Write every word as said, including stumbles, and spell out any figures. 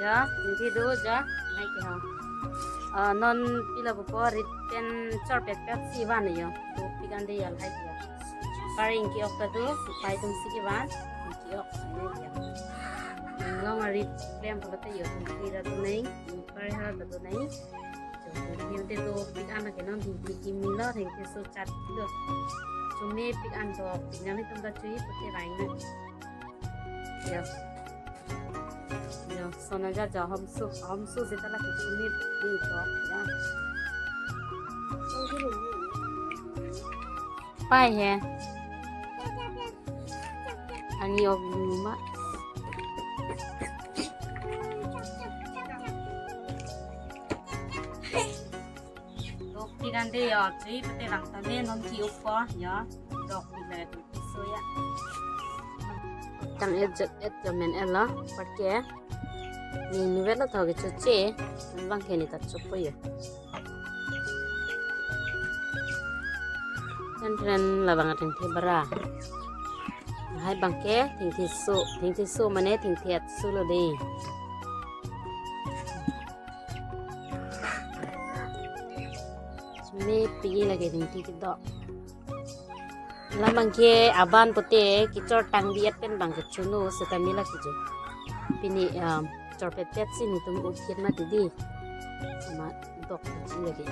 Jo, ingti do jo, lahai ke ho. Ah, non pila pupo rit pen chorpet pet si van jo. Dopik an de jo lahai ke ho. Paring ke-ok ta do, pai atum si kevan, ke-ok si ne jo. Long arit klem pala te jo, ingti ra do nai, pari hara ta do nai. Jo, ingti te dopik an ke non ingti kimi lo, ingti so chat do. Chomepik an dopik nang itum ta chui pute vaina. Jo. Jo, sona ja jo homsu, homsu seta la kichini ding jo. Jo. Pai he. Ani ob luma. Dopik an de jo, chui pute vang ta de non ke-ok po jo. Dopik le so jo. Tang et jat et jo men elo, parke. Ni ni vet lo tho ke choche, bang ke ni ta chopo jo. Kren kren labang athengthe bara. Lahai bang ke thengthe so, thengthe so mane thengthe at so lo de. Chomepik lake ingti kedo. Labang ke aban pute kechor tang bi et pen bang ke chunu seta mila ke jo. Pini, um, chorpet pet si netum upkit mati di. Amat dok chi lake.